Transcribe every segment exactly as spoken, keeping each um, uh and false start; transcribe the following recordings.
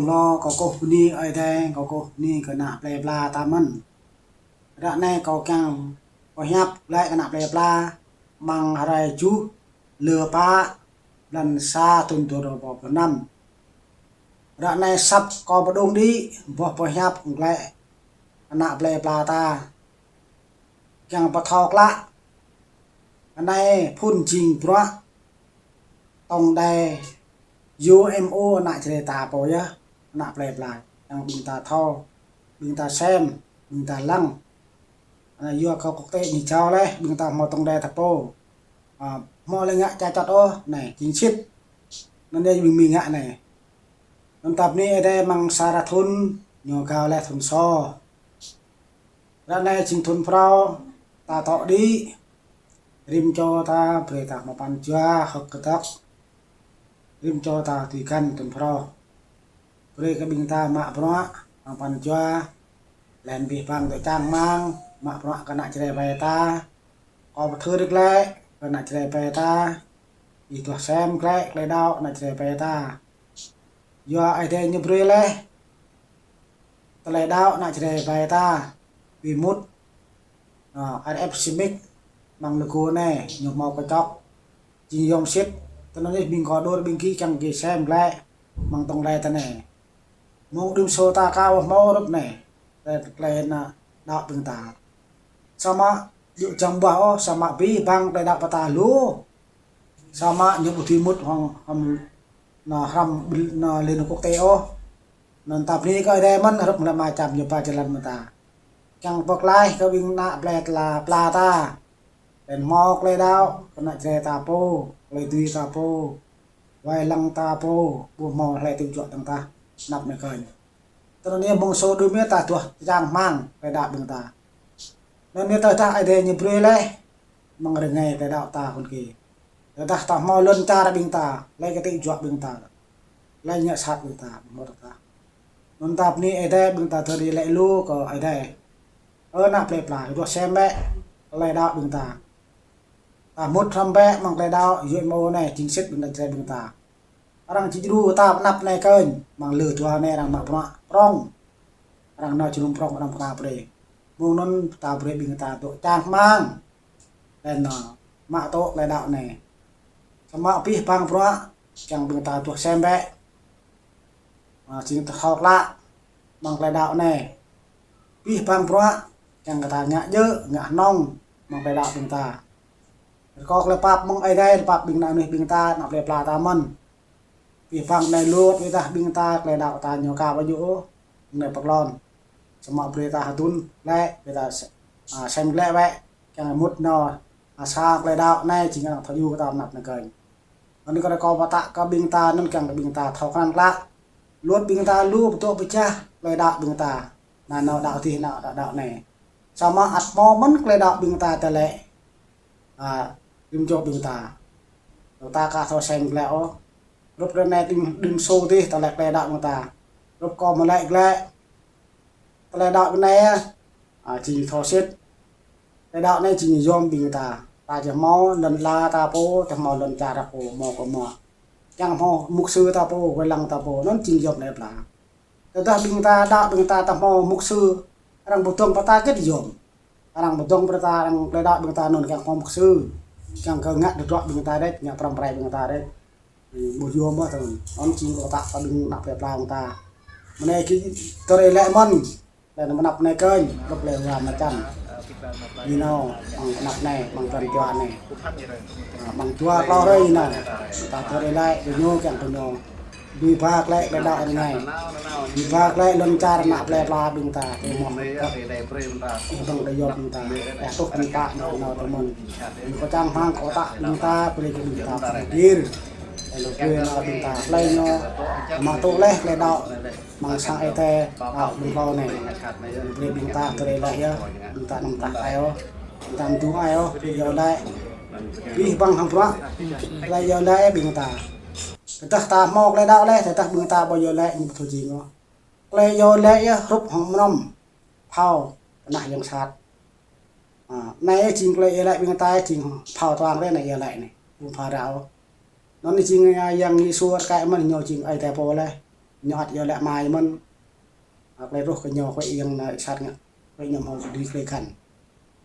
Lŏ kâo kơkuh bơni Ơi Adai, kâo kơkuh bơni kơ ană plơi pla ta mơ̆n. Ră anai kâo kiăng pơhiăp glaĭ kơ ană plơi pla amăng hrơi tơjuh, lơ pă, blan sa, thun dua rơbâo pluh năm. Ră anai asăp kâo pơđŏng đĭ boh pơhiăp glaĭ kơ ană plơi pla ta. Kiăng pơthâo klă. Anai phŭn jing bruă tổng đài U M O ană Jrai ta pô yơh, ană plơi pla. Kiăng ƀing ta thâo, ƀing ta sem, ƀing ta lăng. Anai yua kơ quốc tế ñu jao laih, ƀing ta hmâo tổng đài ta pô. À, hmâo lĕ ngă ča čăt ôh, anai, jing sĭt. Anŭn yơh ƀing mi ngă anai. Anŭn ta bơni Ơi Adai amăng sa ră thŭn, ñu gao laih thŭn sô. Ră anai jing thŭn phrâo, ta tŏ đĭ. Rĭm čô ta, brơi ta hmâo pran jua, hơ̆k kơdơ̆k. Rĭm čô ta tui găn thŭn phrâo. Brơi kơ ƀing ta mă bruă, hăng pran jua. Laih anŭn abih bang dŏ čang rơmang, mă bruă kơ ană Jrai ƀai ta. Kâo pơthưr glaĭ kơ ană Jrai ƀai ta. Ih duah sem glaĭ tơlơi đaŏ ană Jrai ƀai ta. Yua Ơi Adai ñu brơi laih tơlơi đaŏ ană Jrai ƀai ta. Bi mŭt, à, R F Simic amăng Lơgo anai, ñu hmâo kơčŏk. Jing yôm sĭt, tơnăn yơh ƀing kâo dŏ ƀing gih kiăng gih sem glaĭ amăng tổng đài ta anai. Mơ̆ng đưm sô ta kâo hmâo rup anai, tơlơi, tơlơi ană đaŏ ƀing ta. Samơ̆ djơ̆ jang ƀuah ôh, samơ̆ abih bang tơlơi đaŏ ƀing ta lu. Samơ̆ ñu ƀu dưi mŭt hăng, hăng, anŭn hrăm, anŭn Liên Hợp Quốc tế ôh. Anŭn ta bơni kơ Ơi Adai mơ̆n, hrup lĕ mơčăm ñu ba jơlan mơ̆n ta. Kiăng pơklaih kơ ƀing ană plơi pla, pla ta. Laih anŭn hmâo tơlơi đaŏ kơ ană Jrai ta pô, tơlơi dưi ta pô, wai lăng ta pô, ƀu hmâo hlơi tŭ juă dơ̆ng tah, anăp anai kơnh. Tơnăn yơh mơ̆ng sô đưm yơh ta duah čang rơmang tơlơi đaŏ ƀing ta. Anŭn yơh tơdah Ơi Adai ñu brơi laih, amăng rơngai tơlơi đaŏ ta hŭn kơ. Tơdah ta hmâo lŏn čar ƀing ta, hlơi kơ tŭ juă ƀing ta, hlơi ngă sat ƀing ta, ƀu hmâo tah. Anŭn ta bơni Ơi Adai, ƀing ta tơri laĭ lu kơ Ơi Adai. Ơ ană plơi pla, duah sem bĕ tơlơi đaŏ ƀing ta. Ta mŭt hrăm bĕ amăng tơlơi đaŏ U M O anai, jing sĭt ƀing ta Jrai ƀing ta. Arăng či djru ta pơ anăp anai kơnh, amăng lơ dua anai arăng mă bruă prŏng. Arăng nao jơnum prŏng, arăng pơkă brơi. Mơ̆ng anŭn ta brơi ƀing ta dŏ čang rơmang. Laih anŭn mă tŏ tơlơi đaŏ anai. Samơ̆ abih bang bruă, kiăng ƀing ta duah sem bĕ. À, jing ta thâo klă amăng tơlơi đaŏ anai. Abih bang bruă, kiăng kơ ta ngă djơ̆, ngă hơnơ̆ng amăng tơlơi đaŏ ƀing ta. Rơkâo tơlơi pap mơ̆ng Ơi Adai, tơlơi pap ƀing ană mơnuih ƀing ta, ană plơi pla ta mơ̆n. Abih bang anai lŭt, ƀiădah ƀing ta, tơlơi đaŏ ta ñu ka ƀu djơ̆ ôh, anai pơklŏn. Samơ̆ brơi ta hơdŭn glaĭ, brơi ta se-, à, sem glaĭ wơ̆t, kiăng mŭt nao, à, sa tơlơi đaŏ anai, jing arăng thâo djru kơ ta anăp anai kơnh. Anŭn kơ rơkâo pơtă kơ ƀing ta, anŭn kiăng kơ ƀing ta thâo krăn klă. Lŭt ƀing ta lu pơtŭ pơčah tơlơi đaŏ ƀing ta. Anai nao đaŏ adih, nao đaŏ, đaŏ anai. Samơ̆ ăt hmâo mơ̆n tơlơi đaŏ ƀing ta tơlơi. À, rĭm čô ƀing ta. Tơdah ta ka thâo sem glaĭ ôh. Rup ră anai đưm, đưm sô adih tơlơi, tơlơi đaŏ ƀing ta. Rup kâo mơ̆ laĭ glaĭ. Tơlơi đaŏ anai, à, jing thâo sĭt. Tơlơi đaŏ anai jing yôm ƀing ta. Ta či hmâo lŏn ala ta pô, či hmâo lŏn čar ta pô, hmâo kơ hmâo. Kiăng hmâo mục sư ta pô, wai lăng ta pô, anŭn jing yôm anai pla. Tơdah ƀing ta đaŏ, ƀing ta ta hmâo mục sư, arăng ƀu dŏng pơ ta kơ yôm. Arăng ƀu dŏng pơ ta, arăng tơlơi đaŏ ƀing ta anŭn kiăng hmâo mục sư. Kiăng kơ ngă tơdruă ƀing ta đĕč, ngă pơrăm pơrai ƀing ta đĕč. Ƀu yôm ôh tơl. Anŭn jing kâo pơtă kơ ƀing ană plơi pla ƀing ta. Mơ̆ng anai kơ tơri laĭ mơ̆n. Laih anŭn mơ̆ng anăp anai kơnh, rup lĕ wa mơčăm. Ñu nao, mơ̆ng anăp anai, mơ̆ng pran jua anai. À, mơ̆ng dua klâo hrơi anai. Ta tơri laĭ, kơ ñu kiăng kơ ñu. Dui ba glaĭ tơlơi đaŏ rơngai. Dui ba glaĭ lŏn čar ană plơi pla ƀing ta. Tơl mơ̆. Ih ƀing đa yôm ƀing ta. Ih tuh ƀing ta nao nao tơmơ̆n. Ñu kơ čang hmang kơ ta ƀing ta, brơi kơ ƀing ta pơdir. Laih anŭn brơi nao ƀing ta. Laih anŭn mă tŭ laih tơlơi đaŏ. Amăng sang Ơi Adai, đaŏ ƀing kâo anai. Brơi ƀing ta tơri laĭ yơh. Ƀing ta anăm tah ai ôh. Ƀing ta anăm tŭ ai ôh. Brơi iâu laĭ. Abih bang hăng bruă. Tơlơi iâu laĭ ƀing ta. Tơdah ta hmâo tơlơi đaŏ laih, tơdah ƀing ta ƀu iâu laĭ, ñu ƀu thâo jing ôh. Tơlơi iâu laĭ yơh hrup hăng mơnăm phao pơnah yang sat. À, anai jing tơlơi iâu laĭ ƀing ta jing phao tuang rai anai iâu laĭ anai. Ƀu phara ôh. Anŭn jing, à, Yang Yêsu rơkơi mơ̆n ñu jing Ơi Adai pô laih. Ñu ăt iâu laĭ mai mơ̆n. Tơlơi truh kơ ñu kơ ing na sat ngă, kơ ñu hmâo dui tơlơi khăn.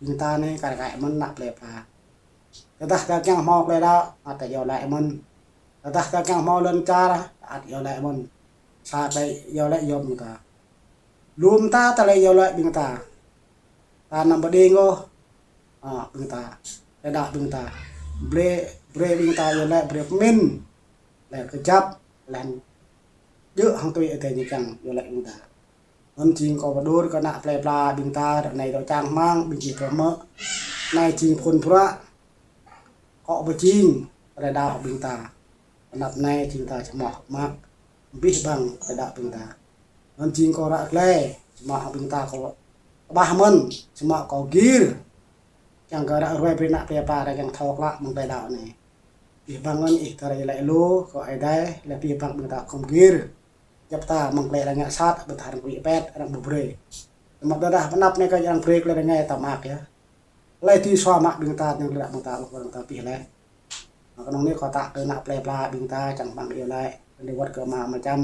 Ƀing ta anai kar kaĭ mơ̆n ană plei pla. Tơdah ta kiăng hmâo tơlơi đaŏ, ăt ta iâu laĭ mơ̆n. Tơdah ta kiăng hmâo lŏn čar, ăt iâu laĭ mơ̆n. Sa tơlơi iâu laĭ yom ƀing ta. Lŏm ta tơlơi iâu laĭ ƀing ta. Ta anăm pơđing ôh. Ơ, ƀing ta. Tơlơi đaŏ ƀing ta. Brơi, brơi ƀing ta iâu laĭ brơi pơmĭn. Laih kơjăp, laih djơ̆ hăng tui Ơi Adai ñu kiăng iâu laĭ ƀing ta. Anŭn jing kâo pơđur kơ ană plei pla ƀing ta, ră anai dŏ čang rơmang, ƀing gih thâo mơ̆. Anai jing phŭn bruă. Kâo pơjing tơlơi đaŏ ƀing ta. Anăp anai jing ta čơmŏ mă. Abih bang tơlơi đaŏ ƀing ta. Anŭn jing kâo ră glai, čơmŏ ƀing ta kâo kơƀah mơ̆n, čơmŏ kâo gir. Kiăng kơ ră ruai brơi ană plei pla ră kiăng thâo klă mơ̆ng tơlơi đaŏ anai. Abih bang anŭn ih tơlơi laĭ lu kơ Ơi Adai, laih abih bang ƀing ta khŏm gir. Djŏp ta mơ̆ng tơlơi arăng ngă sat, ƀu thâo arăng kơwĭ pĕt, arăng ƀu brơi. Tơma tơdah pơanăp anai kơ arăng brơi tơlơi rơngai ta mă yơh. Laih tui sua mă ƀing ta, ñu laĭ ƀing ta, ƀing ta pih laih. Mă kơnơ̆ng anai kâo tă kơ ană plei pla ƀing ta, čang rơmang iâu laĭ, kơ anai wơ̆t kơ mă mơčăm.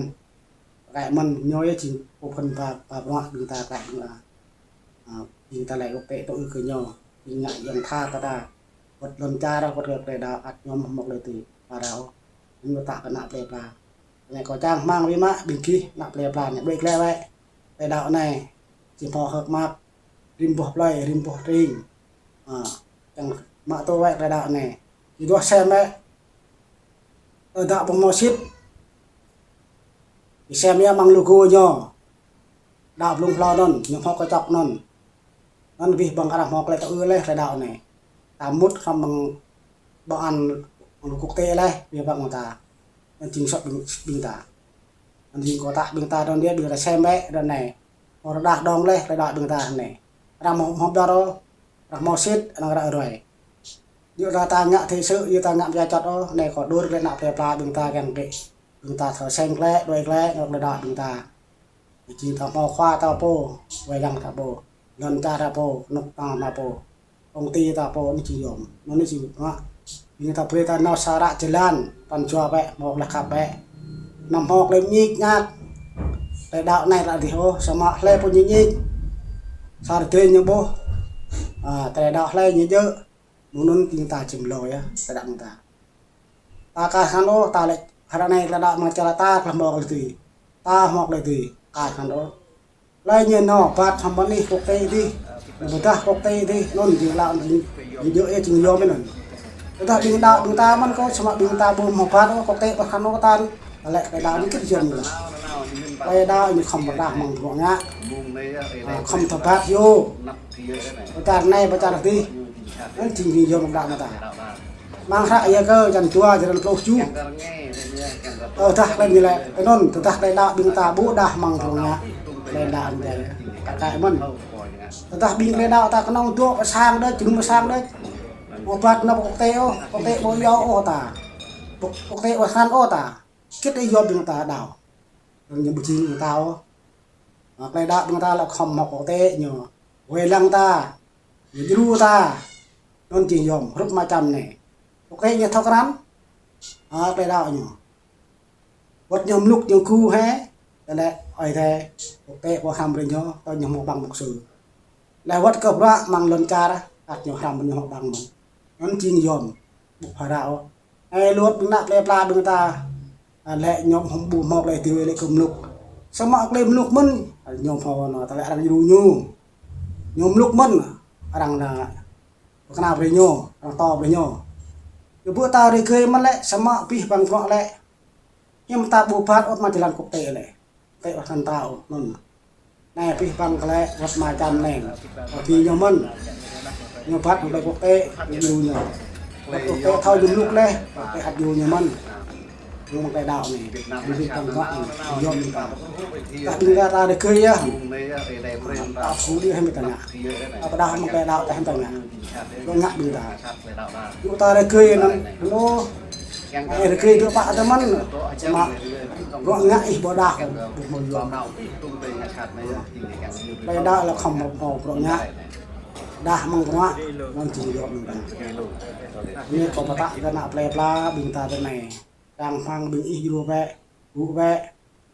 Kơ mơ̆n ñu yơh jing pô phŭn ba, ba bruă ƀing ta kơ ƀing ta. Ơ, ƀing ta laĭ kơ pĕ tŭ ư kơ ñu, ƀing ngă yang tha kơ ta. Wơ̆t lŏn čar, wơ̆t kơ tơlơi đaŏ ăt ñu hmâo mơ̆ tơlơi tui, pơrao. Ñu tă kơ ană plei pla. Anai kâo čang rơmang biă mă ƀing gih ană plei pla anai, đuaĭ glaĭ wơ̆t. Tơlơi đaŏ anai, či hmâo hơ̆k mơak, rĭm boh plơi, rĭm boh tring. Ơ, čang mă tŭ wơ̆t tơlơi đaŏ anai. Či duah sem wơ̆t. Ơ, đaŏ ƀu hmâo sĭt. Či sem yơh amăng logo ñu. Đaŏ blung hlâo anŭn, ñu hmâo kơčŏk anŭn. Anŭn abih bang arăng hmâo tơlơi tŭ ư laih tơlơi đaŏ anai. Ta mŭt hăng ƀing ƀôn an quốc tế laih, abih bang ta. Anŭn jing sŏk ƀing, ƀing ta. Anŭn jing kâo tă ƀing ta đon đia, ƀing ta sem wơ̆t đon anai. Hmâo rơđah đong laih tơlơi đaŏ ƀing ta anai. Arăng hmâo, hmâo ƀlŏr ôh, arăng hmâo sĭt, arăng ră ruai. Yua ta ngă thế sự, yua ta ngă pơčăt ôh, anai kâo pơđur kơ ană plei pla ƀing ta kiăng kơ ƀing ta thâo sem glaĭ, đuaĭ glaĭ, ngă tơlơi đaŏ ƀing ta. Jing ta hmâo khua ta pô, wai lăng ta pô, lŏn čar ta pô, kơnuk kơna ta pô, công ty ta pô, anai jing yôm, anai jing bruă. Ƀing ta brơi ta nao sa ră jơlan, pran jua wơ̆t, hmâo tơlơi khăp wơ̆t. Anăm hmâo tơlơi ñik ñak. Tơlơi đaŏ anai ră adih ôh, samơ̆ hlơi pô ñu ñik. Sa rơdêh ñu ƀuh. Ơ, tơlơi đaŏ hlơi ñu djơ̆. Mơ̆ng anŭn ƀing ta čim loi yơh, tơlơi đaŏ ƀing ta. Ta ka khăn ôh, ta laĭ hră anai tơlơi đaŏ mơ̆ng čar ta, tơlơi hmâo tơlơi tui. Ta hmâo tơlơi tui, ka khăn ôh. Laih ñu nao bat hăng pơ anih quốc tế adih, ñu pơdah quốc tế adih, anŭn jing laĭ anŭn jing, jing djơ̆ yơh jing yôm anŭn. Tơdah ƀing đaŏ ƀing ta mơ̆n kâo, samơ̆ ƀing ta ƀu hmâo bat ôh, quốc tế ƀu khăn ôh ta. Laĭ tơlơi đaŏ anŭn kĭt yôm anŭn. Tơlơi đaŏ ñu khŏm pơrơđah mơ̆ng bruă ngă. Ơ, khŏm thâo bat yơh. Pơ čar anai, pơ čar adih. Anŭn jing jing yôm đaŏ mơ̆ng ta. Amăng hră Yakơ črăn dua, črăn pluh tơjuh. Tơdah tơlơi ñu laĭ, anŭn, tơdah tơlơi đaŏ ƀing ta ƀu rơđah mơ̆ng bruă ngă. Tơlơi đaŏ anŭn djai, kar kaĭ mơ̆n. Tơdah ƀing tơlơi đaŏ ta kơnơ̆ng dŏ pơ sang đôč, jơnum pơ sang đôč. Ƀu bat nao pơ quốc tế ôh, quốc tế ƀu iâu ôh ta. Quốc, quốc tế ƀu khăn ôh ta. Kĭt yôm ƀing ta đaŏ. Anŭn ñu ƀu jing ƀing ta ôh. Ơ, tơlơi đaŏ ƀing ta lĕ khŏm hmâo quốc tế ñu wai lăng ta, ñu djru ta. Anŭn jing yôm, hrup mơčăm anai. Quốc tế ñu thâo krăn. Ơ, tơlơi đaŏ ñu. Wơ̆t ñu mluk ñu gŭ hĕ, tơlơi Ơi Adai, quốc tế ƀu hrăm brơi ñu, tơl ñu hmâo bằng mục sư. Laih wơ̆t kơ bruă amăng lŏn čar, ăt ñu hrăm ñu hmâo bằng mơ̆n. Anŭn jing yôm, ƀu pha ră ôh. Ơ, luăt ƀing ană plei pla ƀing ta, ơ, laĭ ñu hmâo ƀu hmâo tơlơi tui laĭ kơ mluk. Samơ̆ tơlơi mluk mơ̆n, ơ, ñu hmâo nao tơlơi arăng djru ñu. Ñu mluk mơ̆n, arăng nao pơkơnăl brơi ñu, arăng tŏ brơi ñu. Ñu ƀu ta rơgơi mơ̆n lĕ, samơ̆ abih bang bruă lĕ. Hiư̆m ta ƀu bat ôh mă jơlan quốc tế lĕ. Tơlơi ƀu khăn ta ôh, anŭn. Anai abih bang tơlơi wơ̆t mơčăm anai. Ơ, ƀing ñu mơ̆n. Ñu bat hăng tơlơi quốc tế, ñu djru ñu. Wơ̆t quốc tế thâo ñu mluk laih, quốc tế ăt djru ñu mơ̆n. Ñu mơ̆ng tơlơi đaŏ anai. Abih bang tơlơi anai, yôm ƀing ta. Tơdah ƀing ta ta rơgơi yơh. Ta phu đi hăng ƀing ta ngă. Ta pơdah mơ̆ng tơlơi đaŏ ta hăng ta ngă. Ñu ngă ƀing ta. Ñu ta rơgơi anŭn, anŭn. Ơ, rơgơi dŏ pă tơmăn, samơ̆ bruă ngă ih ƀu đaŏ, ƀu hmâo yôm. Tơlơi đaŏ lĕ khŏm hmâo bruă ngă. Đaŏ mơ̆ng bruă, mơ̆ng jing yôm mơ̆ng ta. Anai kâo pơtă kơ ană plei pla ƀing ta tơ anai. Čang rơmang ƀing ih djru wơ̆t, gŭ wơ̆t.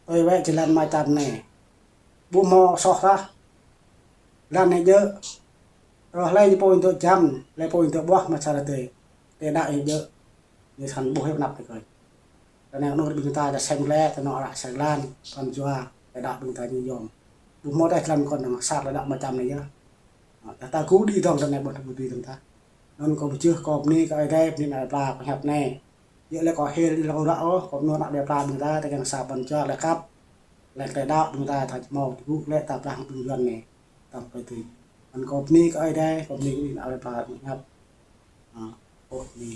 Tui wĕ jơlan mơčăm anai. Ƀu hmâo soh tah. Jơlan anai djơ̆. Rŏh lĕ ñu pô ñu tŭ jăm, lĕ pô ñu tŭ ƀuah mơ̆ čar tê. Tê đaŏ ñu djơ̆. Ñu săn ƀuh hĕ pơnăp tê kơi. Tơ anai anŭn ƀing ta ta sem lĕ, tơ anŭn arăng sem jơlan, pran jua, tê đaŏ ƀing ta ñu yom. Ƀu hmâo tah jơlan kŏn năng sat lĕ đaŏ mơčăm anai yơh. Tah ta gŭ đĭ dơ̆ng tơ anai ƀuh ta gŭ đĭ dơ̆ng tah. Anŭn kâo pơjưh, kâo bơni kơ Ơi Adai, bơni ană plei pla pơhiăp anai. Yua lĕ kâo hil, yua lĕ kâo ră ôh, kâo mơnua ană plei pla ƀing ta, tơ kiăng sa pran jua lĕ khăp. Lĕ tơlơi đaŏ ƀing ta, ta či hmâo tơgŭ lĕ ta blah ƀing Yuan anai. Tăm pơtui. Anŭn kâo bơni kơ Ơi Adai, kâo bơni kơ ană plei pla pơhiăp. Ơ, kâo bơni.